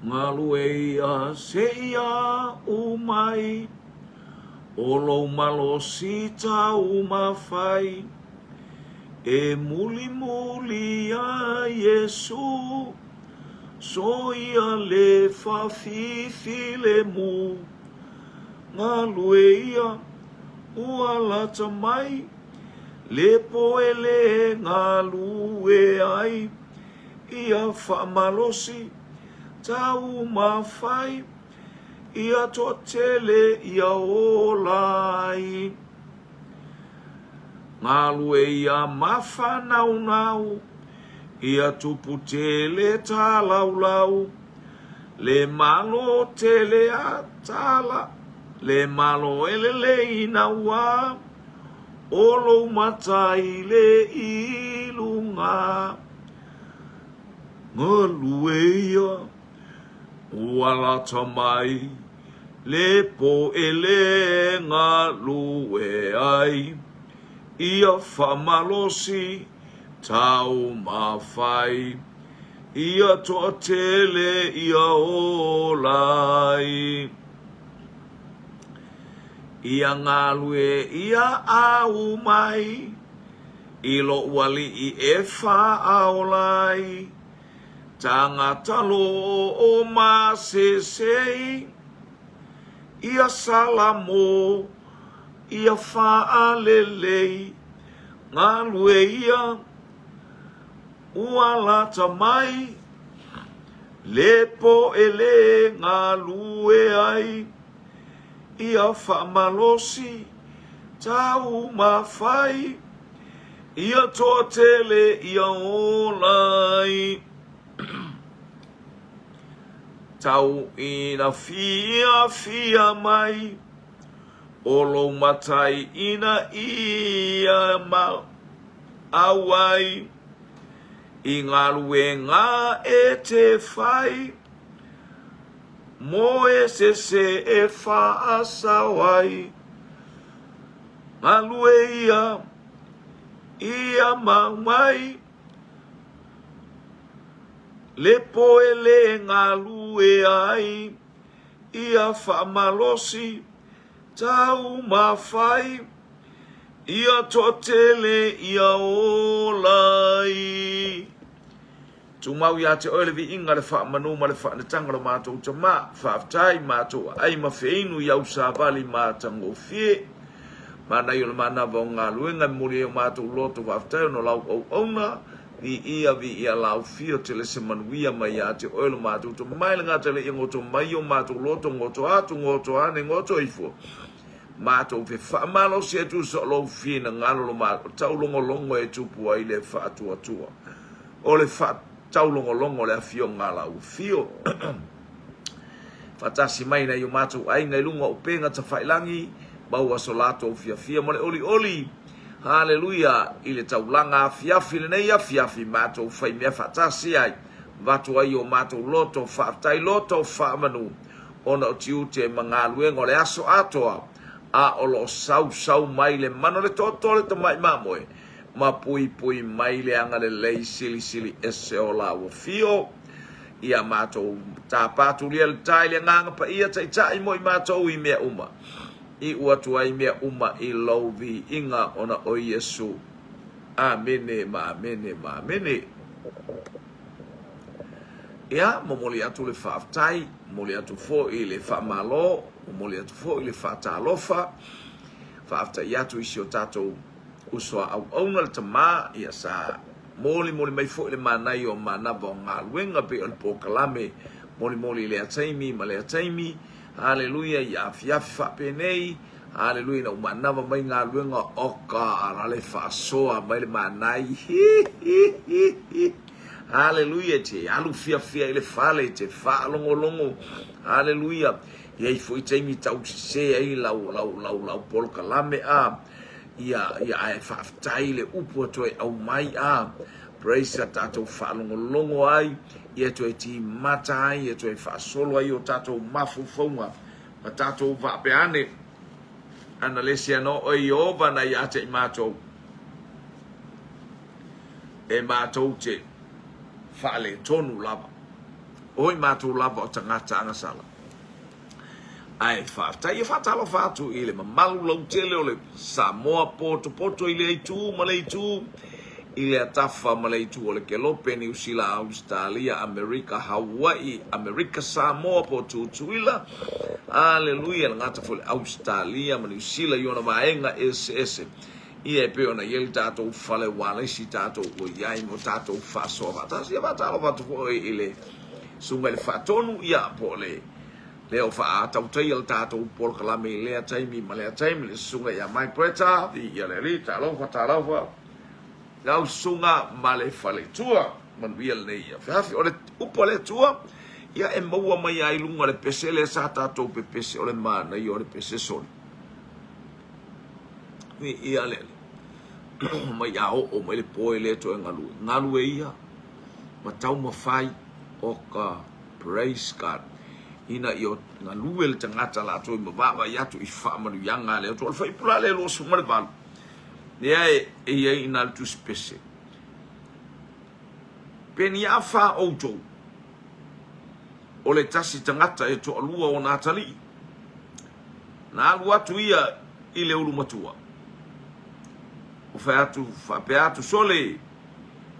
Galue ia seia umai, o lou malosi taumafai, e mulimuli ia Iesu, soia le faafifilemu. Galue ia, ua lata mai, le po e le galue ai, ia faamalosi taumafai, ia toatele ia ola ai. Galue ia mafanaunau, ia tupu tele talaulau, le malo tele a tala, le malo e lelei naua, o lou matai le i luga. Galue ia, ua lata mai le po e le galue ai, ia faamalosi taumafai, ia toatele ia ola ai. Ia galue ia au mai i loʻu aliʻi e faaola ai, tagata loo masesei, ia Salamo, ia faalelei, galue ia, ua lata mai le po e le galue ai, ia faamalosi taumafai, ia toatele ia ola ai. Tau ina fiafia mai o lou matai ina ia au ai i galuega e te fai, Mo e sese e faasao ai, galue ia, ia mau mai, le po e le galue ai, ia faamalosi taumafai, ia toatele ia ola ai. Tumau ia te oe le viiga, le faamanu ma le faanetaga lo matou Tama. Faafetai matou aai ma feinu i au savali matagofie. Manaia o le manava o galuega e momoli ai o matou loto faafetai ona o lau auauna. Viia, viia lau fio tele se manuia mai ia te oe lo matou Tama. Mai le gata le ia goto mai o matou loto, goto atu, goto ane, goto ifo. Matou te faamalosi e tusa o lou finagalo lo matou taulogologo e tupu ai le faatuatua. O le faataulogologo o le afioga a lau afio. Faatasi mai nai o matou aiga i luga o upega tafailagi, maua so latou fiafia ma le olioli. Haleluia! I le taulaga afiafi lenei afiafi matou faimea faatasi ai, avatu ai o matou loto faafetai loto faamanu ona o tiute ma galuega o le aso atoa, a o lo o sausau mai le manu le toto o le tamai mamoe ma puipui mai le agalelei silisili ese o lau afio. Ia matou tapa tulia le tai le Agaga Paia taitai mo i matou i mea uma. Iu atu ai mea uma i lou viiga ona o Iesu. Amene ma amene ma amene. Ia, momoli atu le faafetai, momoli atu foi le faamalo, momoli atu foi le faatalofa, faafetai atu i si o tatou uso a auauna le tama, ia sa molimoli mai foi le manaia o manava o galuega pei o le polokalame molimoli i lea taimi ma lea taimi. Haleluia, ia afiafi faapenei, haleluia, ina ua manava mai galuega oka ala le faasoa mai le manai, hi hi hi hi. Haleluia, te alu fiafia i le fale, te faalogologo, haleluia. E i ai foi taimi tau sese ai lau, lau, lau, lau polokalame a. Ia, ia, ae faafetai le upu a toe aumai a. Praise a tatou faalogologo ai, ia toe timata ai, ia toe faasolo ai o tatou mafaufauga ma tatou faapea ane. Ana le se ana oe Ieova na ia te i matou, e matou te faaletonu lava. O i matou lava o tagata agasala. Ae faafetai e faatalofa atu i le mamalu lautele o le Samoa potopoto i lea itu ma lea itu, i lea tafa ma lea itu o le Kelope, Niu Sila, Ausetalia, Amerika, Hawaii, Amerika Samoa po o Tutuila, Aleluia, e le gata foi i le Ausetalia ma Niu Sila i ona vaega eseese. Ia e pei ona i ai le tatou fale ualesi tatou ua i ai mo tatou faasoa faatasi. Ia faatalofa atu foi i le Susuga i le Faatonu, ia, po o le lea o faatautaia le tatou polokalame i lea taimi ma lea taimi, le Susuga ia Mike Bretta, viia le Alii, talofa, talofa, lau susuga ma le faletua, manuia lenei afiafi. O le upu a le Atua, ia e maua mai ai luga o le pese lea sa tatou pepese, o le manaia o le pese soli. Viia le Alii. Mai a oo mai le po e le toe galue, galue ia ma taumafai o ka Praise God. Ina ia galue le tagata latou ma vaavaai atu i faamanuiaga a le Atua. O le fuaiupu la lea 28, lea e i ai i ina le tusi pese. Pe ni afa outou, o le tasi tagata e toalua ona atalii, na alu atu ia i le ulu matua. O fai atu, faapea atu, Sole,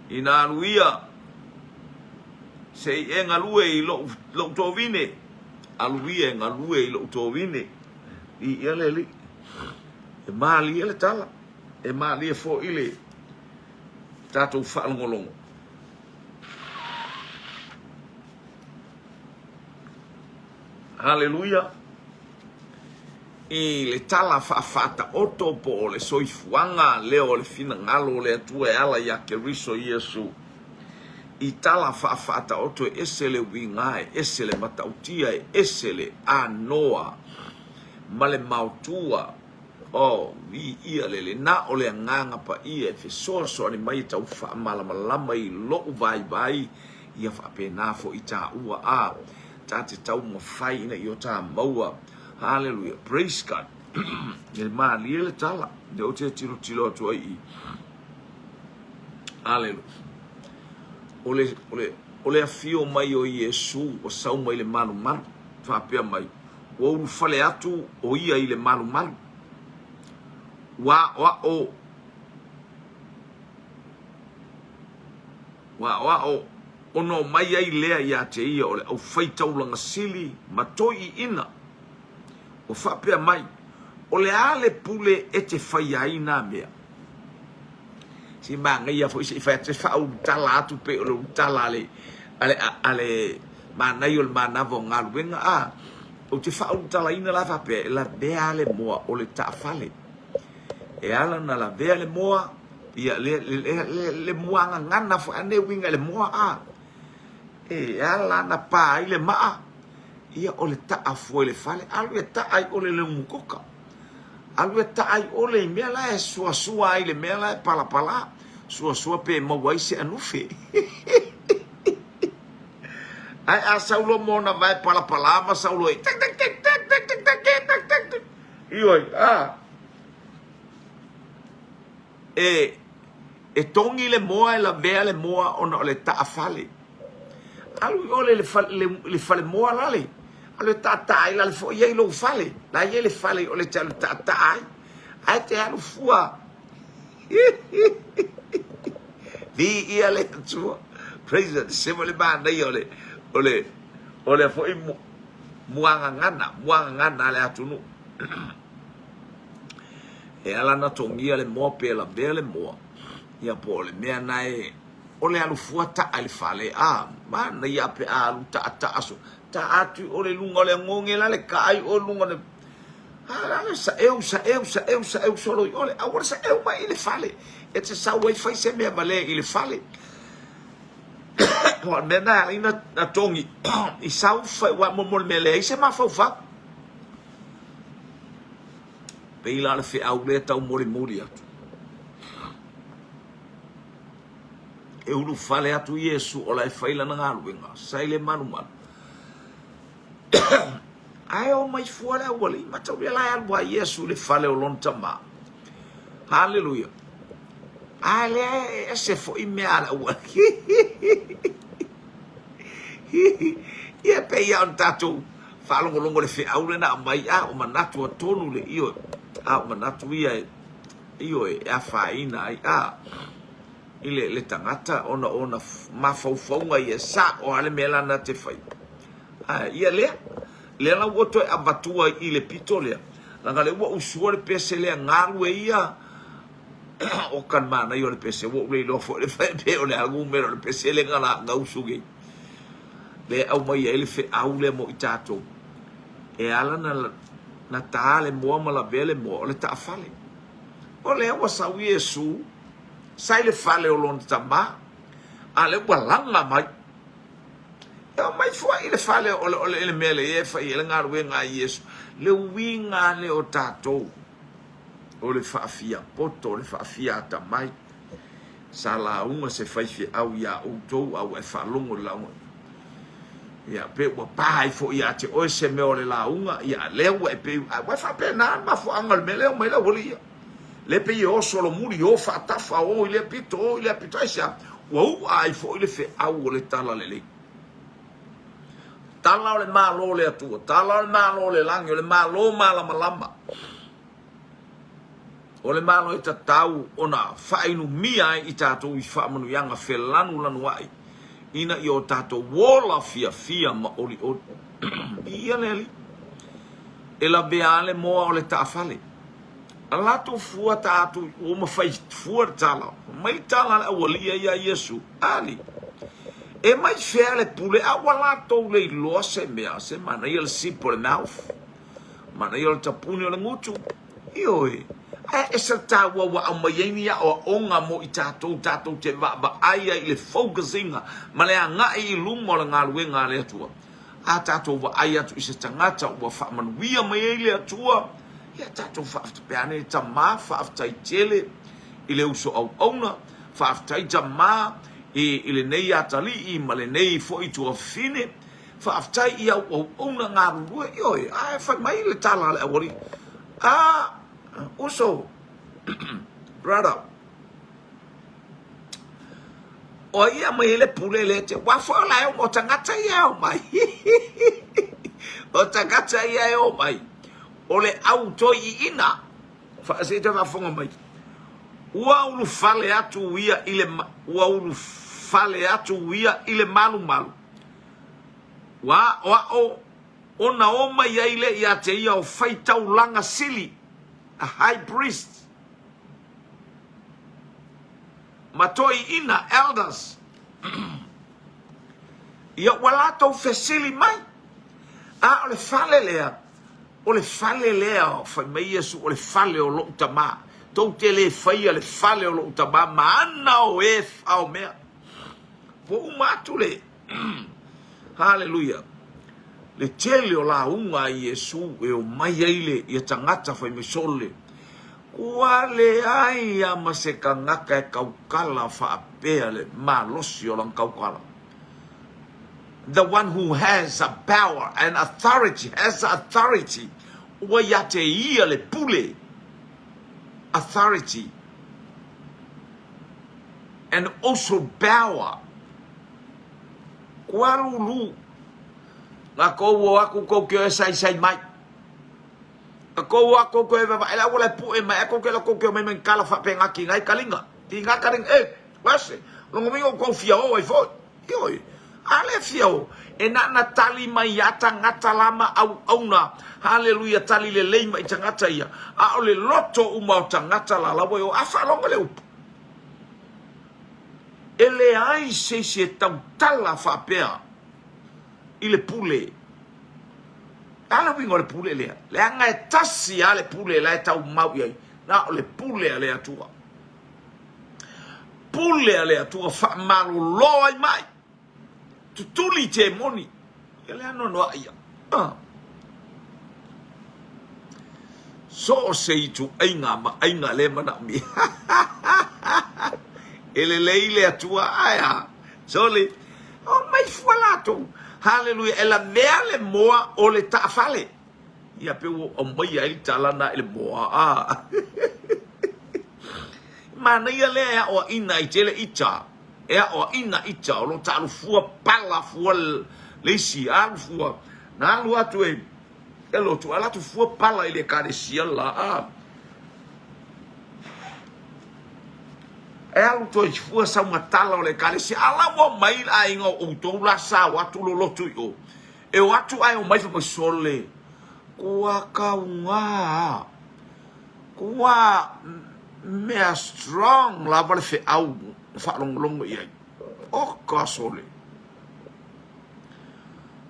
ina alu ia se i e galue i lou, lou tovine, alu ia e galue i lou tovine. I ia le alii. E malie le tala, e malie foi le tatou faalogologo. Haleluia! I le tala faafaataoto po o le soifuaga lea o le finagalo o le Atua e ala iā Keriso Iesu. I tala faafaataoto e ese le uiga, e ese le matautia, e ese le anoa ma le maotua. Oh, viia le le na o le Agaga Paia e fesoasoani mai e tau faamalamalama i lou vaivai, ia faapena foi taua a ta te taumafai ina ia ta maua. Haleluia. Praise God. E malie le tala. Lea ou te tilotilo atu ai i. Haleluia. O le, o le, o le afio mai o Iesu ua sau mai le malumalu, faapea mai, ua ulufale atu o ia i le malumalu, ua aoao, ua aoao ona omai ai lea ia te ia o le aufaitaulaga sili ma toeaiina, ua faapea mai, O le a le pule e te faia ai nā mea? Se manaia foi se i fai atu, se faaulutala atu pei o le ulutala a le, a le, a le manaia o le manava o galuega. A, ou te faaulutalaina la faapea, e lavea le moa o le taafale. E ala ona lavea le moa, ia le, le, le, le, le muagagana foi ane uiga i le moa, a. E ala ona pa ai le maa, ia o le taa fua i le fale, alu e taa i ole le umukoka. Alu e taa i ole i mea la e suasua ai le mea la e palapala, suasua pe maua ai se anufe. Ae a sau loa ma ona vae palapala ma sau loa i tek tek tek tek tek tek tek tek tek tek. Ioe, a. E, e togi le moa, e lavea le moa ona o le taafale. Alu i ole le fale, le, le fale moa lale. Alu e taataa ai lale foi ai lou fale. La i ai le fale i ole te alu taataa ai. Ae te alu fua. Viia le Atua. Praise God. Se mo le manaia o le, o le, o le foi muagagana, muagagana a le atunuu. E ala na togia le moa pe lavea le moa, ia po o le mea na e, o le alu fua taa i le fale, a, manaia pe a alu taataa so, taa atu i o le luga o le agoge la le kaa i o luga o le, a la le saeu, saeu, saeu, saeu solo i o le, aua le saeu mai i le fale, e te sau ai fai se mea valea i le fale. O le mea na e ala ai na togi, i sau fai, ua mo le mea e leai se mafaufau. Pei la o le feau lea e taumolimoli atu. E ulufale atu Iesu o la e fai lana galuega, sa i le malumalu. Ae o mai fua le aualii, mataulia la e alu a Iesu i le fale o lona tama. Haleluia. Ae lea e ese foi mea a le aualii. Ia pei lava ona tatou faalogologo i le feau lea na aumai, a o manatu atonu le ioe, a o manatu ia e, ioe, e afaina ai, a, i le, le tagata ona o ona mafaufauga ia e sao lava le mea la na te fai. A, ia lea, lea la ua toe avatua i le pito lea, leaga lea ua usua le pese lea, galue ia, oka le manaia o le pese, ua ou le iloa foi le pe o le a le numera o le pese lea na la gausu nei. Lea e aumai ai le feau lea mo i tatou. E ala na, na tā le moa ma lavea le moa, o le taafale. O lea ua sau Iesu, sa i le fale o lona tamā, a lea ua laga mai. E omai foi i le fale o le, o le, le mea lea e fai ai le galuega a Iesu. Le uiga lea o tatou, o le faafiapoto, o le faafiatamai. Sa lauga se faifeau iā outou a ua e faalogo i le lauga. Ia, pe ua pa ai foi ia te oe se mea o le lauga, ia, lea ua e pei, a ua e faapena le mafuaaga o le mea lea o mai le aualii ia. Le pei e o solomuli, o faatafa, o i lea pito, o i lea pito, aisea? Ua u'a ai foi le feau o le Talalelei. Tala o le Malo o le Atua, tala o le Malo o le Lagi, o le Malo malamalama. O le Malo e tatau ona faainumia ai i tatou i faamanuiaga felanulanuai ina ia o tatou ola fiafia ma olioli. Viia le Alii. E lavea lava le moa o le taafale. A latou fua ta atu ua mafai fua le tala. Mai le tala a le aualii ia ia Iesu. Ali. E mai fea le pule a ua latou le iloa se mea, se manaia le sip o le mouth. Manaia o le tapuni o le gutu. Ioe. Ae ese le taua ua aumai ai ni aoaoga mo i tatou, tatou te vaavaai ai i le focus ina ma le agai i luma o le galuega a le Atua. A tatou vaai atu i se tagata ua faamanuia mai ai le Atua, ia tatou faafetai ane, Tama, faafetai tele i le uso auauna, faafetai Tama i, i lenei atalii ma lenei foi tuafafine, Faafetai i au auauna galulue, ioe, ae fai mai le tala a le aualii, A, uso, brother, o ai e aumai ai le pule lea te, ua foi o la e o tagata ia e omai. O tagata ia e omai, o le au toeaiina, se i toe faafofoga mai, ua ulufale atu ia i le, ua ulufale atu ia i le malumalu, Ua aoao ona o mai ai lea ia te ia o faitaulaga sili, a high priest, ma toeaiina, elders, ia ua latou fesili mai, a o le fale lea, o le fale lea, fai mai Iesu, o le fale o lou Tama. Tou te le faia le fale o lou Tama ma ana o e faomea. Ua uma atu le Haleluia! Le tele o lauga a Iesu e omai ai le ia tagata fai mai sole. Ua leai a ma se tagata e taukala faapea le malosi o lana taukala. The one who has a power and authority, has authority, ua ia te ia le pule, authority and also power. Kua lulu. Na kou o aku kou ke e sai mai. Na kou o aku kou e vava ela wala pu e mai aku ke la kou ke mai mai kala fa pe ngaki ngai kalinga. Ti nga kalinga e wase. Longo mingo kou fia o ai fo. Ioi. Ale fia o. E na na tali mai ia tangata lama au auna. Haleluia tali le lei mai tangata ia. A o le loto uma o tangata la lawa o afa longo le upu. E leai se isi e tautala faapea i le pule. E a le uiga o le pule lea? Leaga e tasi lava le pule la e tau mau i ai, na o le pule a le Atua. Pule a le Atua faamalolo ai mai. Tutuli temoni. Ia le anoanoai ia. Ah. So o se ituaiga maaiga le manaomia. E lelei le Atua ae a. Sole. O mai fua latou. Haleluia. E lavea le moa o le taafale. Ia pe ua aumaia ai le tala na i le moa. Ah. Manaia lea e aoaina ai tele ita. E aoaina ita o lo o taalufua pala fua Le isi alu fua, na alu atu e e lotu, alu atu fua pala i le ekalesia la a. E alu toe fua saumatala o le ekalesia, a la ua omai le aiga o outou la sa o atu lolotu i o. E o atu ae omai fai mai sole, kua kauga, kua mea strong lava le feau na faalogologo i ai. Oka sole.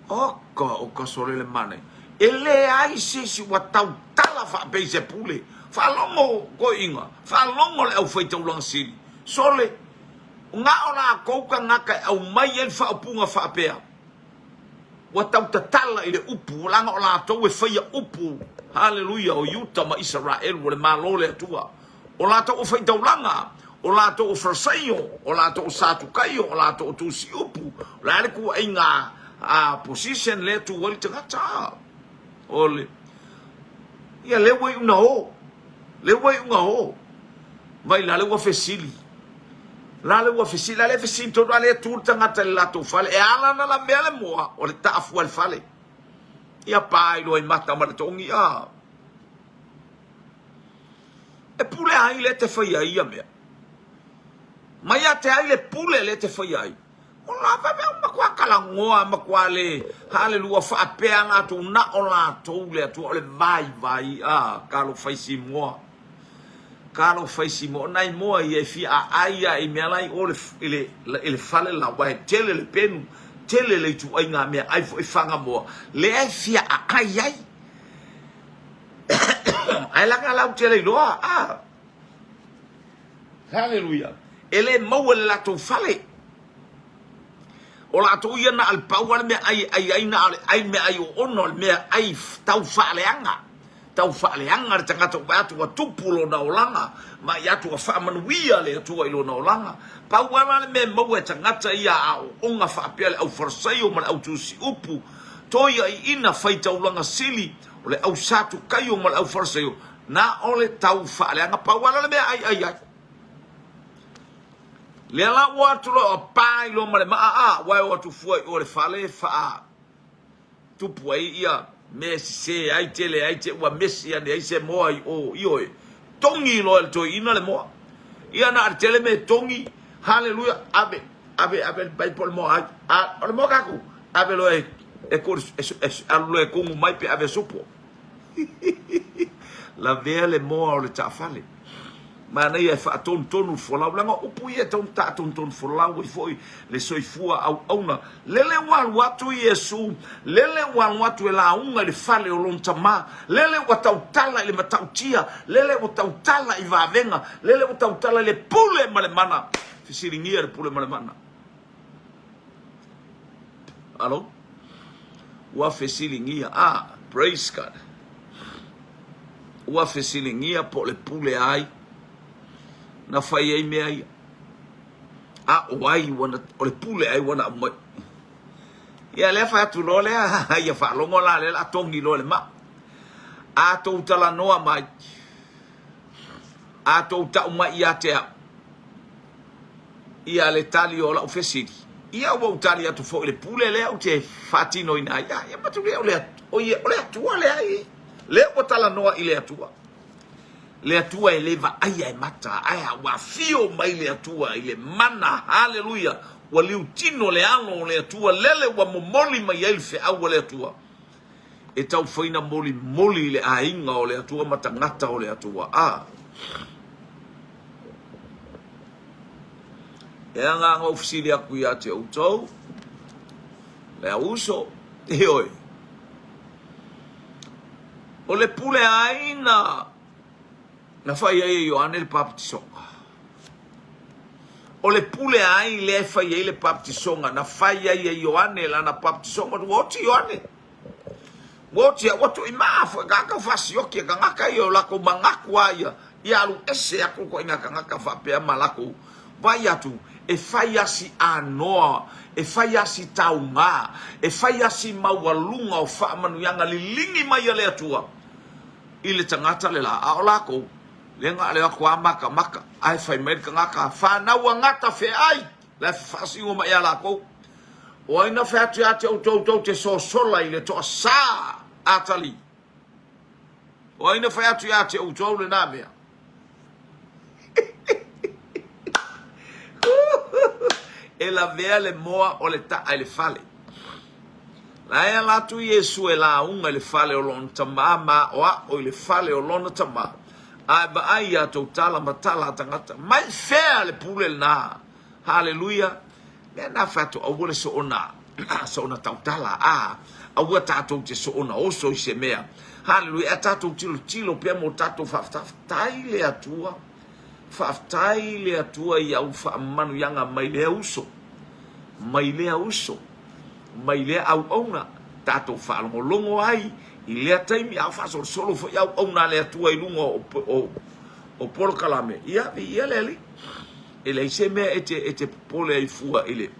Oka, oka sole le manaia. E leai se isi ua tautala faapea i se pule. Faalogo toeaiina, faalogo le aufaitaulaga sili. Sole, na o latou tagata e aumai ai le faaupuga faapea, ua tautatala i le upu, leaga o latou e faia upu, haleluia, o Iuta ma Isaraelu, o le Malo o le Atua. O latou o faitaulaga, o latou o Farisaio, o latou o Satukaio, o latou o tusiupu, o le a le tuuaiga a position lea e tu ai le tagata? O le Ia lea ua iu na o, lea ua iu na o. Vai la lea ua fesili. La lea ua fesili, la lea fesili tonu, a lea tu le tagata i le latou fale. E ala ona lavea le moa, o le taafua i le fale. Ia pa i loa i mata ma le togi, a. E pule ai lea te faia ai ia mea. Mai ia te ai le pule lea te faia ai. O la vave o matua talanoa matua le halelua faapea latou na o latou le Atua o le vaivai a talofa i Simoa. Talofa i Simoa. O nai moa ia e fia aai a i mea la i o le, i le, i le fale la wa e tele le penu, tele le ituaiga mea ai foi faga moa lea e fia aai ai. Ae laga lau tele iloa. Ah. Haleluia. E le maua le latou fale. O latou ia na o le pau lava le mea ai e ai ai na o le ai mea ai oona o le mea ai tau faaleaga. Tau faaleaga le tagata ua vaai atu ua tupu lona olaga, vaai atu ua faamanuia le Atua i lona olaga. Pau lava le mea e maua e tagata ia aoaoga faapea le aufarisaio ma le autusiupu, toiaiina faitaulaga sili, O le au Satukaio ma le au Farisaio, na o le tau faaleaga pau ala le mea ai ai ai. Lea la ua atu loa o pa i loa ma le maa a, ua e o atu fua i o le fale faa tupu ai ia mea sese ai tele ai te ua mesi ane ai se moa i o i oe. Togi loa e le toeaina le moa. Ia na o le tele mea e togi, haleluia, ave, ave, ave le pai po o le moa ai. A, o le moa kaku, ave loa e e ku e, e, alu loa e kumu mai pe ave supo. Lavea le moa o le taafale. Manaia e faatonutonu folau, leaga o upu ia e tatau ona taatonutonu folau ai foi le soifua auauna. Lele ua alu atu Iesu, lele ua alu atu e lauga i le fale o lona tama, lele ua tautala i le matautia, lele ua tautala i vavega, lele ua tautala i le pule ma le mana. Fesiligia le pule ma le mana. Alo? Ua fesiligia. Ah, praise God. Ua fesiligia po o le pule ai na fai ai mea ia. A o ai ua na, o le pule ai ua na aumai. Ia lea fai atu loa lea, ia faalogo la lea la togi loa le maa. A tou talanoa mai, a tou tau mai ia te au, ia le tali o lau fesili, ia ua ou tali atu foi i le pule lea ou te faatinoina ai. Ia, ia matou o le, o ia, o le Atua lea e, lea ua talanoa i le Atua. Le Atua e le vaaia e mata, ae ua afio mai le Atua i le mana, haleluia, ua liutino le alo o le Atua, lele ua momoli mai ai le feau a le Atua, e taufaina molimoli i le aiga o le Atua ma tagata o le Atua. A. E aga aga ou fesili atu ia te outou, le au uso, ioe, o le pule ai na na fai ai e Ioane le papatisoga. O le pule ai lea e fai ai le papatisoga na fai ai e Ioane lana papatisoga, ua oti Ioane. Ua oti ua tuimaa foi tagata faasioki e tagata ia o latou manatu a ia ia alu ese atu ituaiga tagata faapea ma latou vaai atu e fai a si anoa e fai a si tauga e fai a si maualuga o faamanuiaga liligi mai a le Atua i le tagata le la a o latou lea na o le atu a matamata ae fai mai le tagata fanau a gata feai la e faasino mai ia latou. O ai na fai atu ia te outou tou te sosola i le toasā atalii? O ai na fai atu ia te outou lena mea? E lavea le moa o le taa i le fale. La e ala atu Iesu e lauga i le fale o lona tamā ma aʻoaʻo i le fale o lona tamā, a e vaai i a tou tala ma tala a tagata. Mai fea le pule lena? Haleluia! Mea na fai atu aua le soona soona tautala a aua tatou te soona oso i se mea. Haleluia! A tatou tilotilo pea mo tatou faafetai le Atua. Faafetai le Atua i au faamanuiaga mai lea uso, mai lea uso, mai lea auauna, tatou faalogologo ai i lea taimi, a o faasolosolo foi auauna a le Atua i luga o, o, o polokalame, ia, viia le Alii. E leai se mea e te, e te popole ai fua i le,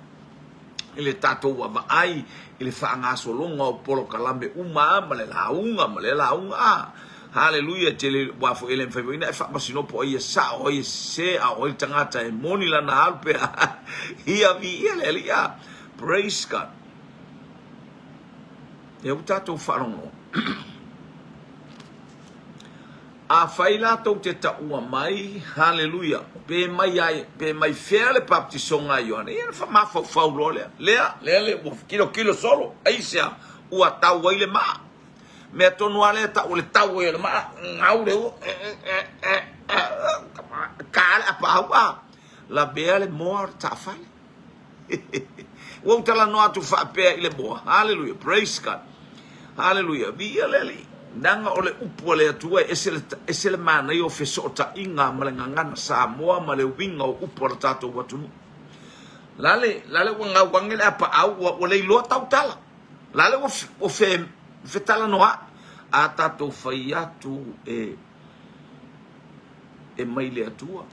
i le tatou vaavaai i le faagasologa o polokalame uma ma le lauga ma lea lauga. A, haleluia, e tele, aua foi e le mafai foi ona e faamasino po o ai e sao, o ai e sese, a o ai le tagata e moni lana alu pe a. Ia viia le Alii. A, praise God. Lea ua tatou faalogologo. Afai latou te taua mai, haleluia, pe mai ai, pe mai fea le baptisoga a Ioane, ia ona faamafaufau loa lea, lea, lea, lea, ua kilokilo solo, aisea, ua tau ai le maa. Mea tonu lava lea tau o le tau ai o le maa, gau le ua, ka le apaau, a, lavea le moa o le taafale. Ua ou talanoa atu faapea i le moa. Haleluia. Praise God. Haleluia. Viia le Alii. Leaga o le upu a le Atua e ese le, ese le manaia o fesootaiga ma le gagana Samoa ma le uiga o upu a le tatou atunuu. Lale, lale ua gau age le apaau, ua, ua le iloa tautala. Lale ua, ua fe, fetalanoa'i. A tatou fai atu e, e mai le Atua.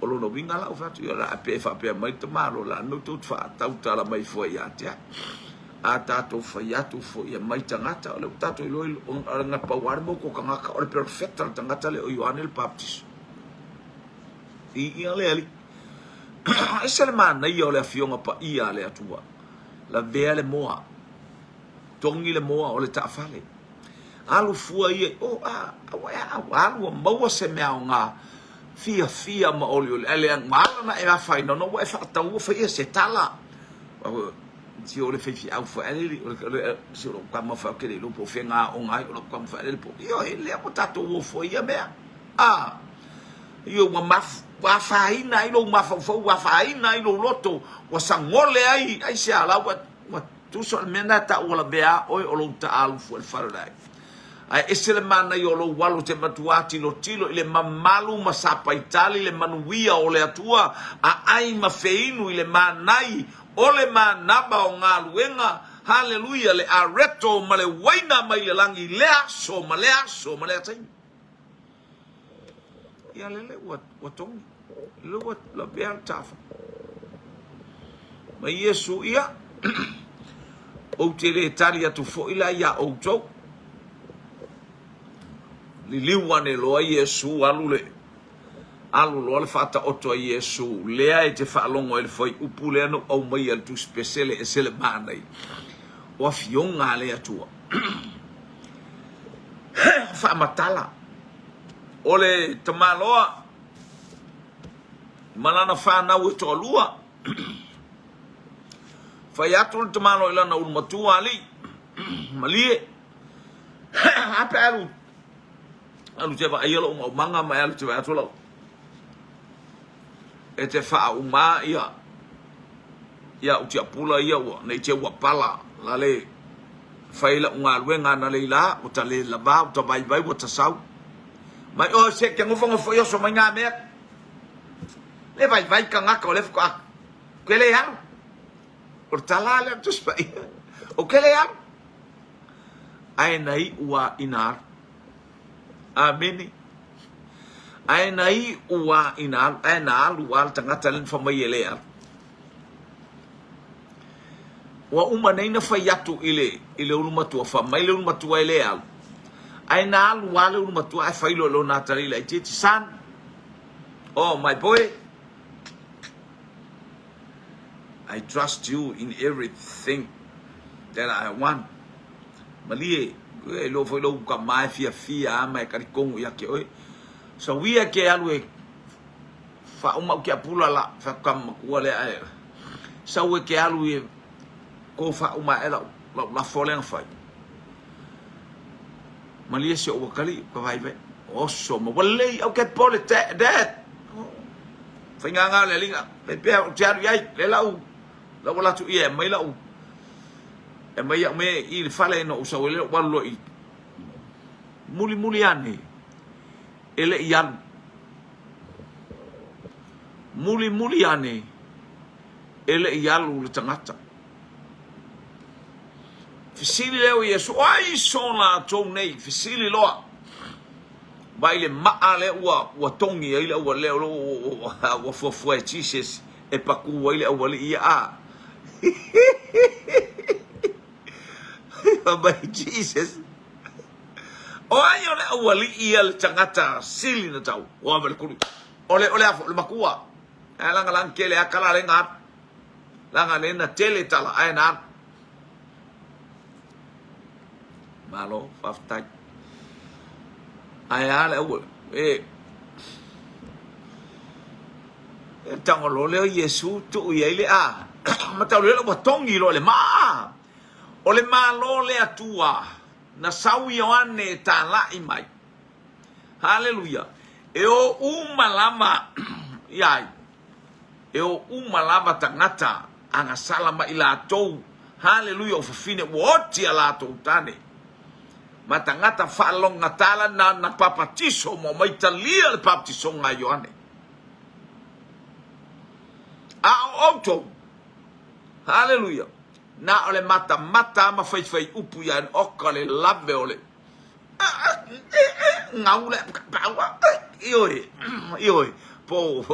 O lona uiga la ua fai atu, ia o le a pe faapea mai le tamaloa, o le a le mea ua tou faatautala mai fua ia te au. A tatou fai atu foi e mai tagata, o lea ua tatou iloa, o le pau lava le mau tagata, o le perofeta le tagata lea o Ioane le Papatiso. Viia le Alii. Ese le manaia o le Afioga Paia a le Atua. Lavea le moa. Togi le moa o le taafale. Alu fua ia i o, a, ua ea, ua alu ua maua se mea aoga fiafia ma olioli. Ae le ua ala ona e afaina ona ua e faatau ua fai ia se tala. Si o le faifeau foi a le, o le, si o lou tama foi ou te le iloa po o fea na aoga ai o lau tama foi a le po. Ioe, lea ua tatou o fua i ia mea. A, ioe, ua maf, ua afaina ai lou mafaufau, ua afaina ai lou loto, ua sagole ai, aisea la ua, ua Tusa o le mea lena e taua lavea a oe o lou taalu fua i le fale o le aiga. Ae ese le manaia o lou alo te matua tilotilo i le mamalu ma sapaitali le manuia o le Atua a ai ma feinu i le manai o le manava o galuega, haleluia, le areto ma le uaina mai le lagi i lea aso ma lea aso ma lea taimi. Ia lele ua, ua togi. Lele ua lavea le tafa. Ma Iesu ia, ou te le tali atu foi la iā outou. Liliu ane loa Iesu, alu le, alu loa le faataoto a Iesu, lea e te faalogo ai le fuaiupu lea na ou aumaia i le Tusi Pesele e ese le manaia. O afioga a le Atua. Faamatala, o le tamaloa ma lana fanau e toalua. Fai atu le tamaloa i lana ulu matua, Alii, malie, a pe alu, alu te vaaia lou maumaga ma e alu te vaai atu lau, e te faauma ia, ia au tiapula ia ua, nei te ua pala, lale, fai lau galuega analeila, ua ta le lava, ua ta vaivai, ua ta sau. Mai oe se te nofonofo i oso mai nā mea. Le vaivai tagata o lea faatoa ke le alu. O le tala lea o le Tusi Paia. Ou te le alu. Ae na iu lava ina alu. Amene. Ae na iu lava ina alu. Ae na alu lava le tagata lea na fai mai e le alu. Ua uma nei na fai atu i le, i le ulu matua, fai mai le ulu matua e le alu. Ae na alu lava le ulu matua ae fai loa i lona atalii laitiiti, Son, oh my boy, I trust you in everything that I want. Malie, e iloa foi lou tama e fiafia a ma e talitonu ia te oe. So ia ke alu e faauma au tiapula la fai atu tama matua lea ae sau e ke alu e ko faauma ae lau lau lafo lea na fai. Malie si ou atalii ka vaivai. Oso ma ua lelei aua ke popole dad. Faigaga le alii pea ou te alu i ai lea la ua alu atu ia e aumai lau e aumai au mea i le fale na ou sau ai lea ou alu loa i mulimuli ane e le i alu mulimuli ane e le i alu le tagata. Fesili lea o Iesu, o ai so latou nei? Fesili loa. Vaai le maa lea ua, ua togi ai le aualii lea ua, ua fuafua e Jesus e pakū ai le aualii ia. A. Fai mai Jesus, o ai o le aualii ia le tagata sili na tau? Ua ave le kuli. O le, o le a, o le matua. Ae laga laga tele a tala le na alu. Laga le na tele tala ae na alu. Malo, faafetai. Ae a le aua, e, e tago loa lea o Iesu tuu i ai le a. Ma tau lea ua togi loa le maa. O le Malo le Atua na sau Ioane e talai mai. Haleluia. E o uma lava ia ai. E o uma lava tagata agasala ma i latou, haleluia, o fafine ua oti a latou tane. Ma tagata faalogatala na na papatiso ma omai talia le baptisoga a Ioane. A o outou, haleluia, na o le matamata ma faifai upu ia oka le lave o le Gau le Ioe, ioe, po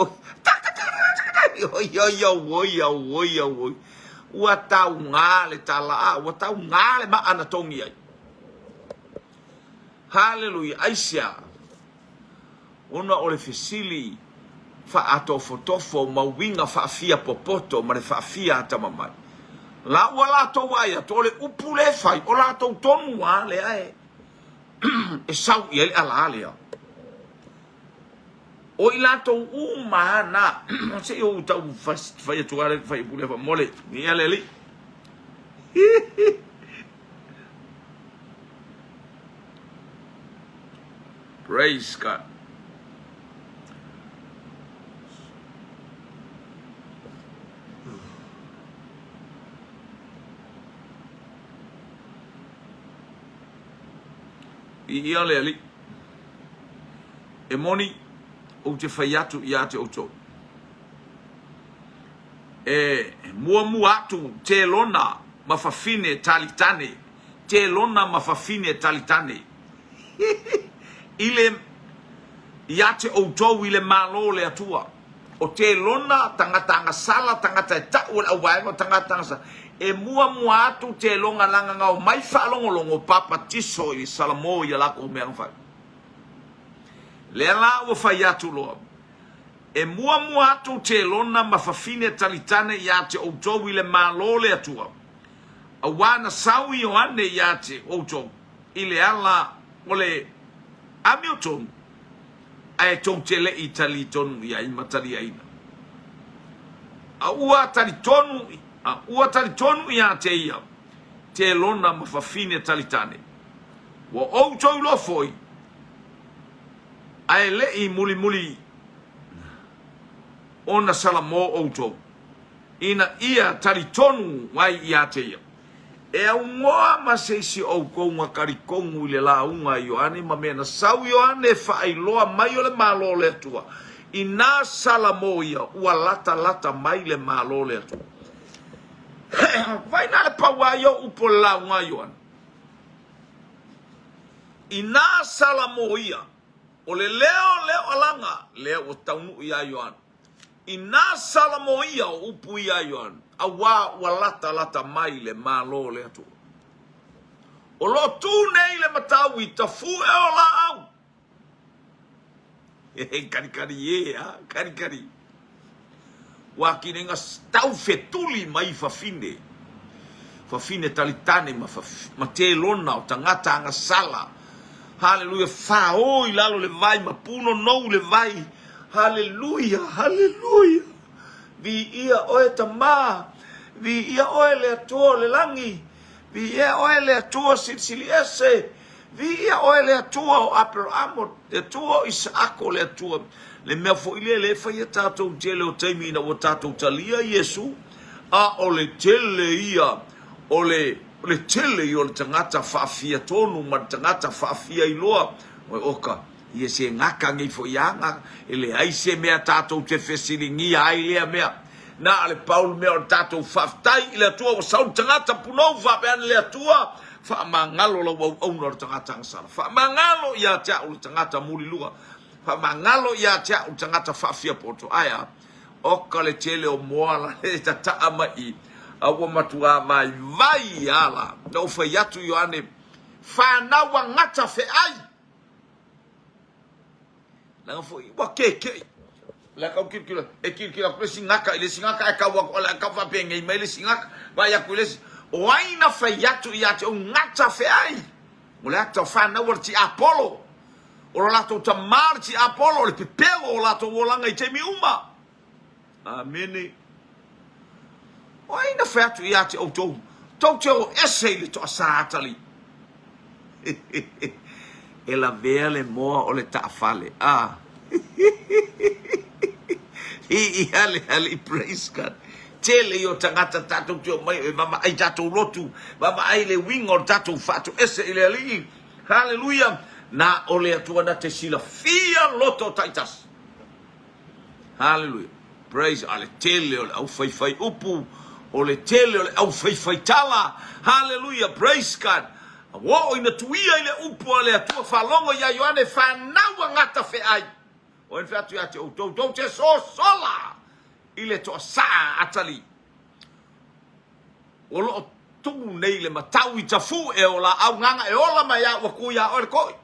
Oi, oi, oi, oi, Ua tauga le tala, ua tauga le maa na togi ai. Haleluia, aisea? Ona o le fesili faatofotofo ma uiga faafia popoto ma le faafia atamamai. La ua latou vaai atu, o le upu lea e fai, o latou tonu lava lea e, e sau i ai le alā lea. O i latou uma lava na, se i ou tau fai atu lava le fuaiupu lea faamolemole, ia le alii. Praise God. Viia le Alii. E moni, ou te fai atu ia te outou. E muamua atu telona ma fafine talitane, telona ma fafine talitane. I le, ia te outou i le Malo o le Atua. O telona tagata agasala, tagata e ta'u e le auvaega o tagata agasala, e muamua atu teloga laga na omai faalogologo papatiso i le salamo i a lakou mea na fai. Lea la ua fai atu loa, e muamua atu telona ma fafine talitane ia te outou i le Malo o le Atua, auā na sau Ioane ia te outou i le ala o le amiotonu, ae tou te le i talitonu i ai ma taliaina. A ua talitonu, a ua talitonu ia te ia, te lona ma fafine talitane. Ua outou iloa foi, ae le i mulimuli ona salamo outou, ina ia talitonu ai ia te ia. E aunoa ma se isi o outou na talitonu i le lauga a Ioane ma mea na sau Ioane e faailoa mai o le Malo o le Atua, inā salamo ia ua latalata mai le Malo o le Atua. Vai na le pau a ia o upu o le lauga a Ioane. Inā salamo ia, o le leo lea o alaga, lea ua taunuu iā Ioane. Inā salamo ia o upu ia Ioane, auā ua latalata mai le Malo o le Atua. O lo o tū nei le matau i tafuʻe o lāʻau. He kanikani ē, a, kanikani. Ua kineiga tau fetuli mai fafine, fafine talitane ma, ma telona o tagata agasala. Haleluia, fao i lalo le vai ma punonou le vai. Haleluia, haleluia. Viia oe Tamā, viia oe le Atua o le lagi, viia oe le Atua Silisili Ese, viia oe le Atua o Aperamo, le Atua o Isaako, le Atua. Le mea foi lea lea e faia tatou i tele o taimi ina ua tatou talia Iesu, a o le tele ia o le o le tele ia o le tagata faafia tonu ma le tagata faafia iloa, oka, Ia se gaka nei foi aga, e leai se mea tatou te fesiligia ai lea mea. Na o le pau le mea o le tatou faafetai i le Atua ua sau le tagata punou faapea ane le Atua, faamagalo lau auauna o le tagata agasala. Faamagalo ia te au le tagata mulilua. Faamagalo ia te au le tagata faafiapoto. Ae a? Oka le tele o moa la e tataa mai i, a ua matuā vaivai ala. Na ou fai atu Ioane, fanau a gata feai. Leaga foi, ua kekeʻi. Le kau kilokilo, e kilokilo aku le isi gaka i le isi gaka, ae kau aku, le kau faapenei mai le isi gaka, vaai aku i le isi. O ai na fai atu ia te ou gata feai? O le ata o fanau a le tiapolo. O lo latou tamā le tiapolo, o le pepelo o latou olaga i taimi uma. Amene. O ai na fai atu ia te outou, tou te o ese i le toasā atalii? E lavea le moa o le taafale. Ah. Viia le Alii, praise God. Tele ia o tagata tatou te omai e vaavaai tatou lotu, vaavaai le uiga o le tatou faatoese i le Alii. Haleluia! Na o le Atua na te silafia loto taitasi. Haleluia. Praise a le tele o le aufaifai upu, o le tele o le aufaifai tala. Haleluia. Praise God. Ua oo ina tuia i le upu a le Atua faalogo ia Ioane fanau a gata feai. O ina atu ia te outou, tou te sosola i le toasaa atalii. O lo o tu nei le matau i tafu e o laau gaga e ola mai a ua ku ia oe le koi.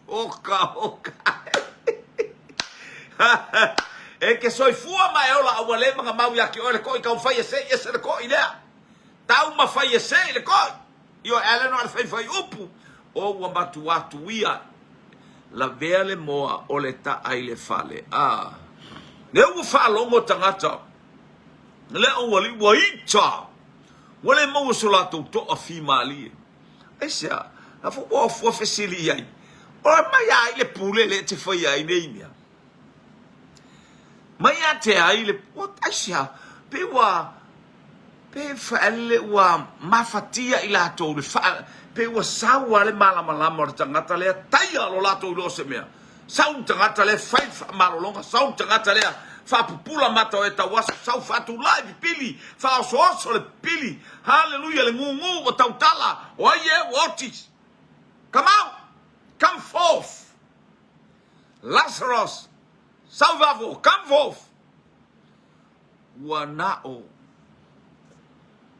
Oka, oka. E ke soifua ma e ola a ua le magamau ia ke oe le koi kau fai e sei ese le koi lea. Tau ma fai e sei le koi. Io e ale no ale fai fai upu. O ua matua tuia lavea le moa o le taa i le fale. Ah. Ne ua faalogo tagata. Le aualii ua ita. Ua le maua so latou toafimalie. Aisea? A foi ua ua fesili i ai, O mai a ai le pule lea e te faia ai nei mea? Mai a te ai le, aisea? Pe ua, pe faale ua mafatia i latou le faa, pe ua sau lava le malamalama o le tagata lea, taia lo latou iloa o se mea. Sau le tagata lea fai le faamalologa, sau le tagata lea faapupula mata o e tauaso, sau faatulai pipili, faaosooso le pipili, haleluia, le gugu ua tautala, o ai ea ua oti? Come out! Come forth! Lazarus, sau i fafo, come forth! Ua na o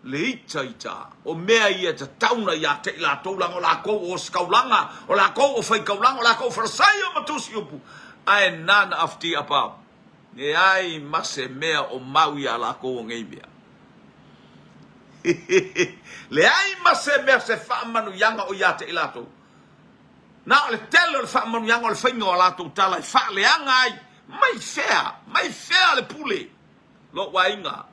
le itaita o mea ia e tatau ona ia te i latou, leaga o lakou o osikaulaga, o lakou o faikaulaga, o lakou o Farisaio ma tusi upu, ae none of the above, leai ma se mea o mau iā lakou o nei mea. Leai ma se mea se faamanuiaga o ia te i latou. Na o le tele o le faamanuiaga o le faiga o a latou tala e faaleaga ai, mai fea, mai fea le pule, lou aiga.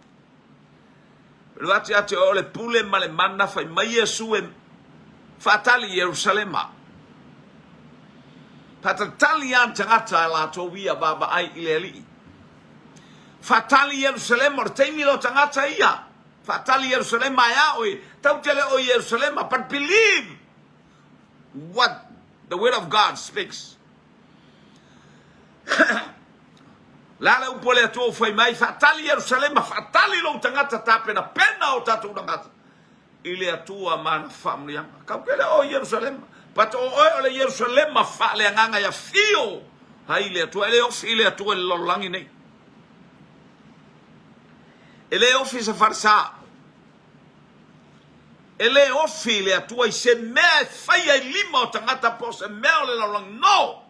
Pelu atu ia te oe o le pule ma le mana fai mai Iesu e faatali i Ierusalema. Faatalitali lava le tagata a latou ia vaavaai i le Alii. Faatali i Ierusalema, o le taimi lea o tagata ia. Faatali i Ierusalema e a oe, tau te le o i Ierusalema, but believe what the word of God speaks. Le a le upu a le Atua ua fai mai, Faatali Ierusalema, faatali lou tagata tapenapena o tatou tagata i le Atua ma ana faamanuiaga. Kau ke le o Ierusalema, but o oe o le Ierusalema faaleagaga e afio ai le Atua. E le ofi le Atua i le lalolagi nei. E le ofi se falesa. E le ofi le Atua i se mea e faia i lima o tagata po o se mea o le lalolagi. No!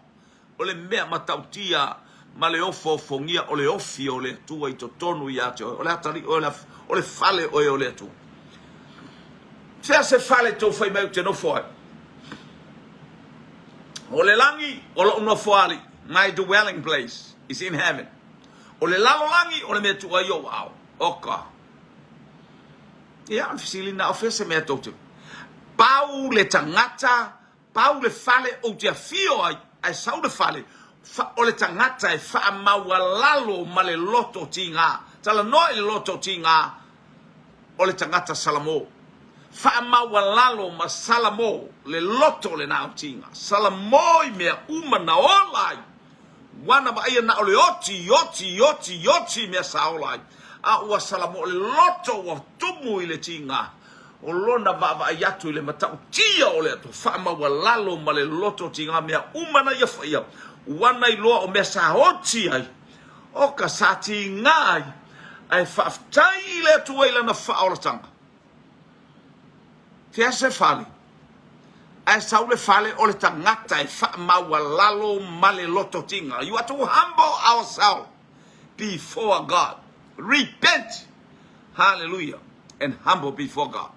O le mea matautia ma le ofoofogia o le ofi o le Atua i totonu ia te oe. O le atalii oe, o le fale oe o le Atua. Fea se fale tou fai mai ou te nofo ai? O le lagi o lou nofoalii, my dwelling place is in heaven. O le lalolagi o le mea e tuu ai ou aao. Oka. Ia, o le fesili lena, o fea se mea tou te... Pau le tagata, pau le fale ou te afio ai, ae sau le fale, fa, o le tagata e faamaualalo ma le loto tiga. Talanoa i le loto tiga, o le tagata Salamo. Faamaualalo ma Salamo le loto lena o tiga. Salamo i mea uma na ola ai. Ua na vaaia na o le oti, oti, oti, oti i mea sa ola ai. A ua Salamo o le loto ua tumu i le tiga. O lona vaavaai atu i le matautia o le Atua, faamaualalo ma le loto tiga mea uma na ia faia. Ua na iloa o mea sa oti ai. O ka sa tiga ai, ae faafetai i le Atua i lana faaolataga. Fea se fale, ae sau le fale o le tagata e faamaualalo ma le loto tiga. You are to humble ourselves before God. Repent. Hallelujah. And humble before God.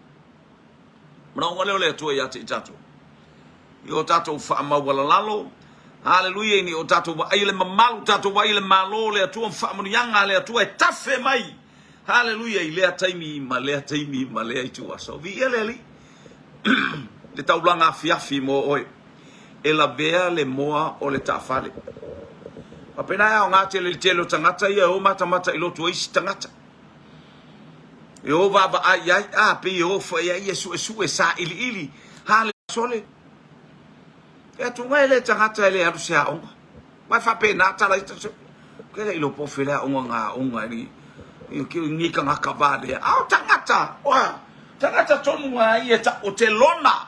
Manaoga lea o le Atua ia te i tatou. I o tatou faamaualalalo, haleluia, i ni o tatou vaai le mamalu, tatou vaai le malo o le Atua, ma faamanuiaga a le Atua e tafe mai, haleluia, i lea taimi ma lea taimi ma lea ituaso. Viia le Alii, le taulaga afiafi mo oe, e lavea le moa o le taafale. Faapena e aoga tele i le tele o tagata ia e o matamata i lotu o isi tagata. E o vaavaai i ai, a, pei e o foi ai e suesue, sailiili, hale sole. E atu e le tagata e le alu se aoga. Mai faapena tala i taso. Ke le ilo pofe le aoga ngā aoga e ni ke ni kangaka va le. A o tagata, oa, tagata tonu ngā i e ta o te lona.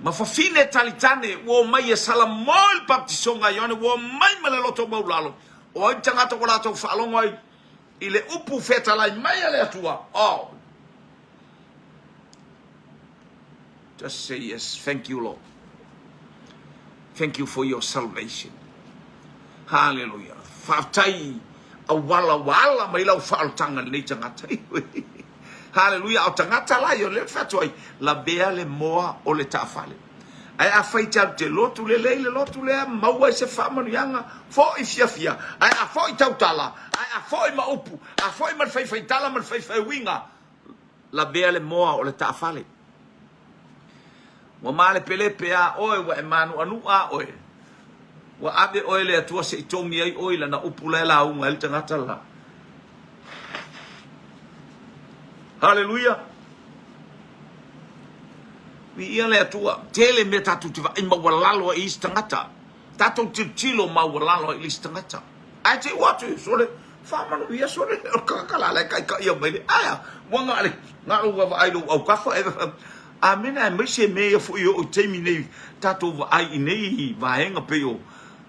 Ma fafine talitane, ua o mai e sala mo i le baptisonga Ioane, ua o mai ma le loto maulalo. O ai tagata ua latou faalogo ai i le upu fetalai mai a le Atua. Oh. Just say yes. Thank you, Lord. Thank you for your salvation. Hallelujah. Faafetai auala ua ala mai lau faaolataga lenei tagata. Hallelujah. O tagata la ia o lea fai atu ai, lavea le moa o le taafale. Ae afai te alu te lotu lelei le lotu lea, maua ai se faamanuiaga, foi fiafia, ae a foi tautala, ae a foi ma upu, a foi ma le faifaitala ma le faifaiuiga, lavea le moa o le taafale. Ua malepelepe a oe, ua e mānuʻanuʻa a oe, ua ave oe le Atua se i togi ai oe i lana upu la e lauga ai le tagata la. Haleluia! Viia le Atua. Tele mea tatou te vaai maualalo ai i isi tagata. Tatou tilotilo maualalo ai i isi tagata. Ae te ua atu, sole, faamanuia sole, o le tagata la la e taitaia mai le, aea, ua na le, na lou vaavaai i lou aukafa, e, amene, aemaise mea ia foi e oo i taimi nei, tatou vaai i nei vaega pei o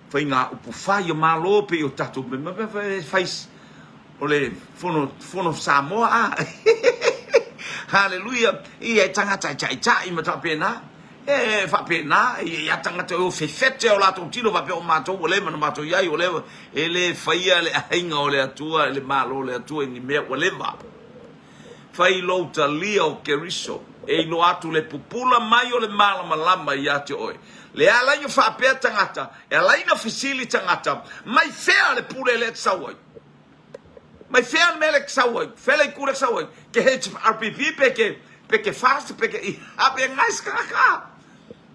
faiga upu fai a Malo, pei o tatou mea, fai, O le fono, fono Samoa a. Haleluia. Ia e tagata e taʻitaʻi ma faapena. E faapena, ia tagata e o fefete o latou tino faapea o matou ua leva ona matou i ai, ua leva, e le faia le aiga o le Atua, le Malo o le Atua i ni mea ua leva. Fai lou talia o Keriso, e iloa atu le pupula mai o le malamalama ia te oe. Le ala ai ona faapea tagata, e ala ai ona fesili tagata, mai fea le pule lea e te sau ai? Mai fea le mea lea e te sau ai? Fea le itu lea e te sau ai? Ke HRPP pe ke pe ke FAST pe ke a pe ngai se kanaka.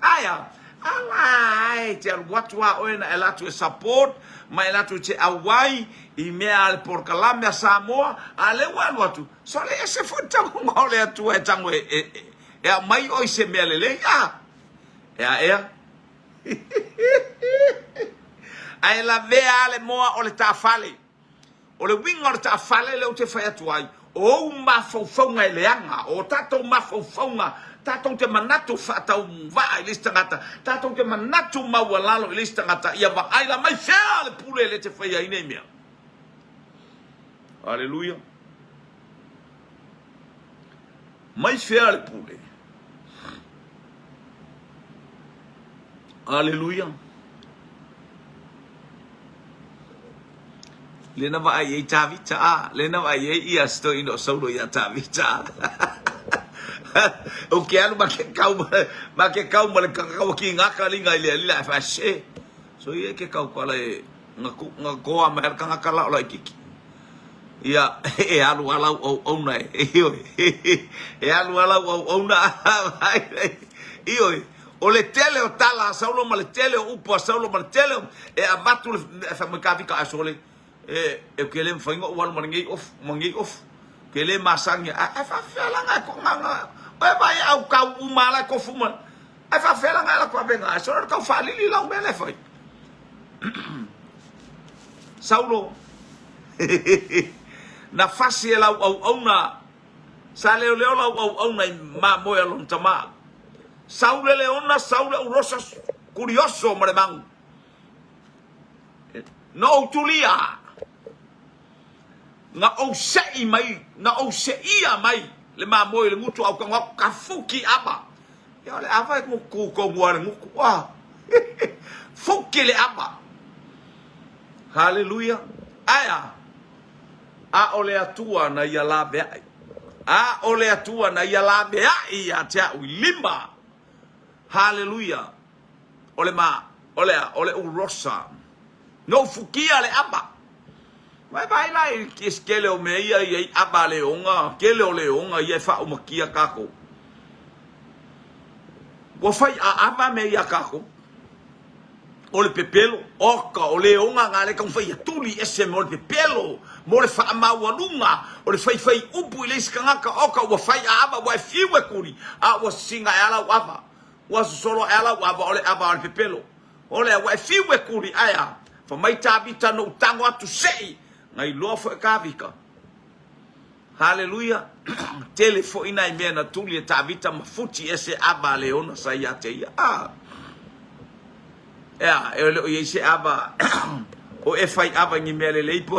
Aia, ala ai te alu atu a oe na e alu atu e support ma e alu atu e te auai i mea a le polokalame a Samoa, a lea ua alu atu, sole ese foi le tagoga o le Atua e tago e, e, e, e aumai oe i se mea lelei. A, ea ea. Ae lavea a le moa o le taafale. O le uiga o le taafale lea ou te fai atu ai, o ou mafaufauga e leaga, o tatou mafaufauga, tatou te manatu faatauvaa i le isi tagata, tatou te manatu maualalo i le isi tagata, ia vaai la mai fea le pule lea te faia ai nei mea. Aleluia. Mai fea le pule. Aleluia. Lea na vaai ai Tavita, a, lea na vaai ai ia si toeaina o Saulo iā Tavita. Ou ke alu ma ke kau ma ke kau ma le kaka ua kīgā ka liga i le alii ae fae se. So ia ke kau kala e nga ku nga koa mai le kangaka la o laitiiti. Ia e alu a lau auauna e ioe. E alu a lau auauna ioe. O le tele o tala a Saulo ma le tele o upu a Saulo ma le tele o e avatu le fai mai Tavita ae sole e e ke le mafai ona ou alu ma lenei ofu ma lenei ofu ke le masani ae ae faafefea la na ko na na oe vaai au kau uma la kofu ma ae faafefea la na la ko avega ae sole tau faalili lau mea le fai Saulo na fasi e lau auauna Sa leoleo lau auauna i mamoe a lona tama. Sau le leona, sau le ulosa kurioso ma le magu. Na ou tulia, na ou se'i mai, na ou se'ia mai le mamoe i le gutu a ou tago atu, ka fuki ava. Ia o le ava e gutu tonu lava i le gutu. Ua! Fuki le ava. Haleluia. Ae a? A o le Atua na ia laveai. A o le Atua na ia laveai ia te a'u i lima. Haleluia! O le ma, o le a? O le urosa. Na ou fukia le ava. Vae vaai la i le tele o mea ia i ai ava a leoga, tele o leoga ia e faaumakia tatou. Ua fai aava mea ia a tatou. O le pepelo, oka, o leoga na lea e taumafai ia tuli ese mo le pepelo, mo le faamaualuga, o le faifai upu i le isi tagata, oka, ua fai aava, ua e fiu e tuli, a ua sisina ae a lau ava, ua sosolo ae a lau ava, o le ava o le pepelo. O lea, ua e fiu e tuli, ae a? Fai mai Tavita, na ou tago atu sei, na iloa foi e Tavita. Haleluia! Tele foi nai mea na tuli e Tavita ma futi ese ava a leona sa ia te ia. Ah! Ea, e le o i ai se ava o e fai ava i ni mea lelei po.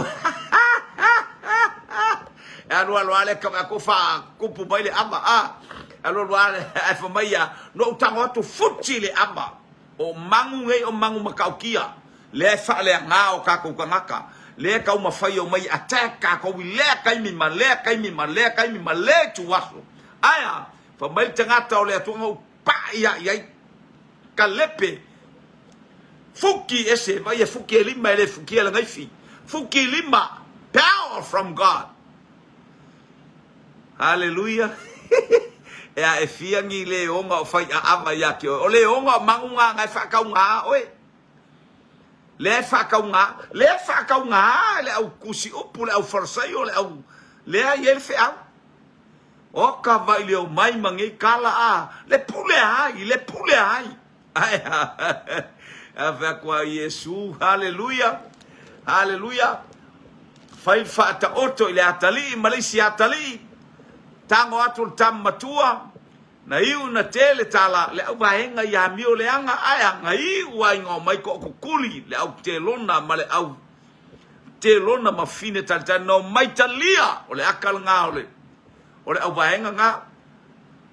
E alu alu a le ka ko fa kupu mai le ava. Ah! Alu alu a le ae fa mai ia, no ou tago atu futi le ava. O magu nei o magu matautia, lea e faaleaga o tatou tagata, lea e taumafai e omai e attack tatou i lea taimi ma lea taimi ma lea taimi ma lea ituaso. Ae a? Fai mai le tagata o le Atua na ou pai lava i ai, kalepe, fuki ese, vaai e fuki e lima e le fukia e le gaifi, fuki lima, power from God. Haleluia! E a e fia ni leoga o fai aava ia te oe. O leoga o magu nga nga e faatauga oe. Lea e faatauga, lea e faatauga le au tusi upu, le au Farisaio, le au lea e i ai le feau. O ka vai leo mai ma nei kala a, le pule ai, le pule ai. Ae a fai atu a Iesu, haleluia, haleluia, fai le faataoto i le atalii ma le isi atalii, tago atu le tama matua, na iu na tele tala le auvaega i amio leaga, ae a na iu a ina omai tookukuli le au telona ma le au telona ma fine talitali, na omai talia, o le aka lena o le O le auvaega na.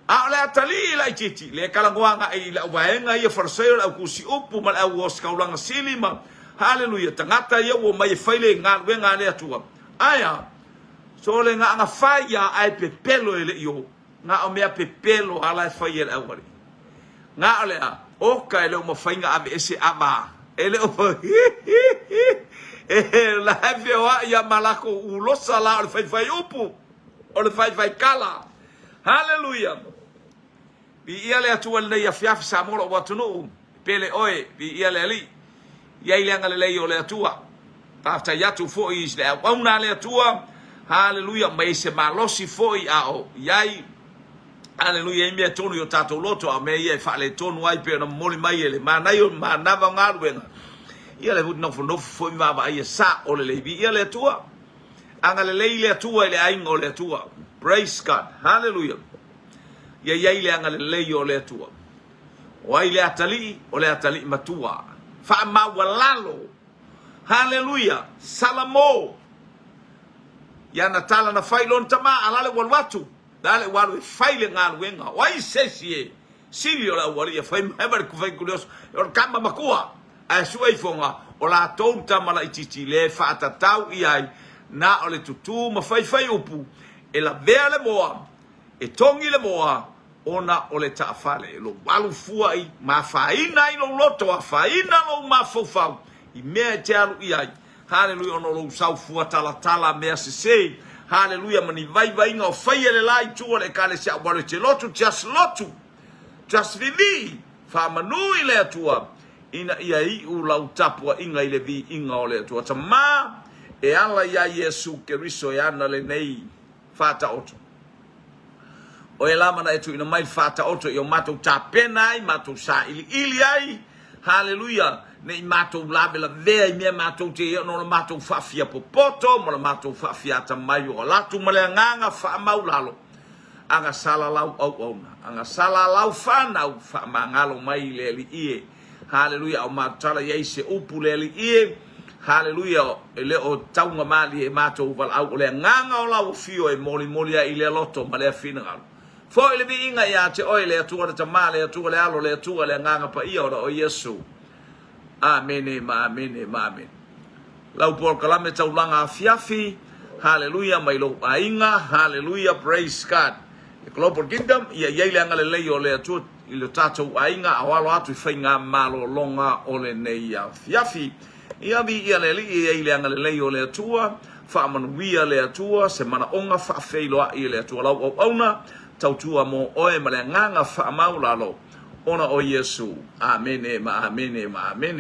A o le atalii laitiiti, le talanoa agai i le auvaega ia Farisai o le au tusi upu ma le au ositaulaga sili ma, haleluia, tagata ia ua omai e fai le galuega a le Atua. Ae a? So le gaaga fai a ae pepelo e le i o. Na o mea pepelo a la e fai e le aualii. Na o le a? Oka e le o mafai na aveese ava. E le o e la e feoai ia ma lakou ulosa la o le faifai upu. O le faifai kala. Haleluia! Viia le Atua i lenei afiafi, Samoa lou atunuu, pele oe, viia le Alii. I ai le agalelei o le Atua. Faafetai atu foi i le auauna a le Atua. Haleluia! Mai se malosi foi a o i ai. Haleluia! I mea tonu i o tatou loto, a o mea ia e faaletonu ai pei ona momoli mai e le manaia o le manava o galuega. Ia le nofonofo foi ma vaavaaia sa o lelei. Viia le Atua. Agalelei le Atua i le aiga o le Atua. Praise God. Hallelujah. Ia i ai le agalelei o le Atua. O ai le atalii? O le atalii matua. Faamaualalo. Hallelujah. Salamo. Ia na tala na fai lona tama, a la le ua alu atu. La le ua alu e fai le galuega. O ai se isi e sili o le aualii e fai mai ma le fai kuleoso. O le kama matua. Ae sue ifoga. O latou tama laitiiti le faatatau i ai na o le tutū ma faifai upu, e lavea le moa, e togi le moa, ona o le taafale. Lou alu fua i ma afaina ai lou loto, afaina lou mafaufau i mea e te alu i ai. Haleluia, ona o lou sau fua talatala mea sese. Haleluia, ma ni vaivaiga o faia e le la itu o le Ekalesia, aua e te lotu, just lotu, just vivii, faamanu i le Atua, ina ia iu lau tapuaiga i le viiga o le Atua. Tama, e ala iā Iesu Keriso e ana lenei faataoto. O e la mana e tuuina mai le faataoto i o matou tapena ai, matou sailiili ai, haleluia, ne i matou lavelavea i mea matou te i ai ona o le matou faafia popoto ma le matou faafia atamai o alatu ma le agaga faamaulalo. Agasala lau auauna, agasala lau fanau, faamagalo mai le Alii e. Haleluia, a o matou tala i ai se upu le Alii e. Haleluia, e le o taugamalie e matou valaau, o le agaga o lau afio e molimoli ai i lea loto ma lea finagalo. Foi le viiga ia te oe, le Atua le Tama, le Atua le Alo, le Atua le Agaga Paia, ona o Iesu. Amene ma amene ma amene. Lau polokalame taulaga afiafi, haleluia, mai lou aiga, haleluia, praise God. Le Global Kingdom, ia i ai le agalelei o le Atua i lo tatou aiga a o alo atu i faiga malologa o lenei afiafi. Ia viia le Alii, ia i ai le agalelei o le Atua, faamanuia le Atua, se manaoga faafeiloai e le Atua lau auauna, tautua mo oe ma le agaga faamaualalo, ona o Iesu. Amene ma amene ma amene.